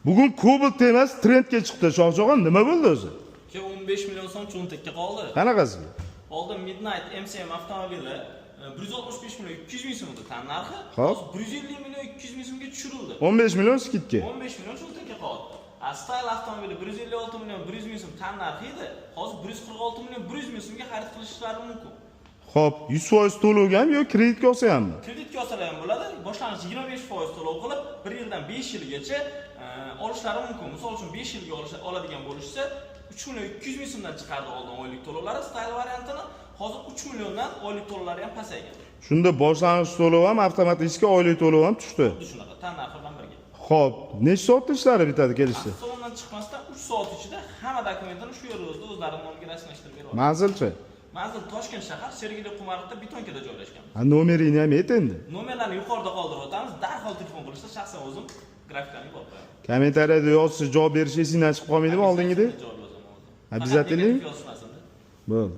Bugun Cobalt temasi trendga chiqdi. Shohjahon, nima bo'ldi o'zi? Aka, 15 million so'm cho'ntakka qoldi. Qanaqasiga? Oldin Midnight MCM avtomobili 165 million 200 ming so'm edi tan narxi. Hop. Hozir 150 million 200 ming so'mga tushirildi. 15 million скидка. 15 million cho'ntakka qoldi. A Style avtomobili 156 million 100 ming so'm tan narxi edi. Hozir 146 million 100 ming so'mga xarid qilishlari mumkin. Xo'p, 100% to'lovgami yo kreditga olsa hammi? Kreditga olsalar ham bo'ladi. Boshlang'ich 25% to'lov qilib, 1 yildan 5 yilgacha olishlari mumkin. Misol uchun, 5 yilga oladigan bo'lishsa, 3 million 200 ming so'mdan chiqardi oldin oylik to'lovlari Style variantini. Hozir 3 milliondan oylik to'lovlari ham pasaygan. Shunda boshlang'ich to'lov ham, avtomatik oylik to'lov ham tushdi. Xuddi shunaqa, tan narxi bilan birga. Xo'p, necha soatda ishlari bitadi kelishdi? Salondan chiqmasdan 3 soat ichida hamma dokumentini shu yerda o'zida o'zlarini nomiga rasmiylashtirib beradi. Manzilchi? Manzil Toshkent shahar, Sergeli Qumariqda, Betonkada joylashgan. Ha, nomeringni ham ayt endi. Nomerlarni yuqorida qoldirib o'tamiz. Darhol telefon qilishsa, shaxsan o'zim grafikani yuborib qo'yaman. Kommentariyada yozsa, javob berish esingdan chiqib qolmaydimi oldingidek? Javob yozaman o'zim. Обязательно? Faqat negativ yozishmasin-da. Bo'ldi.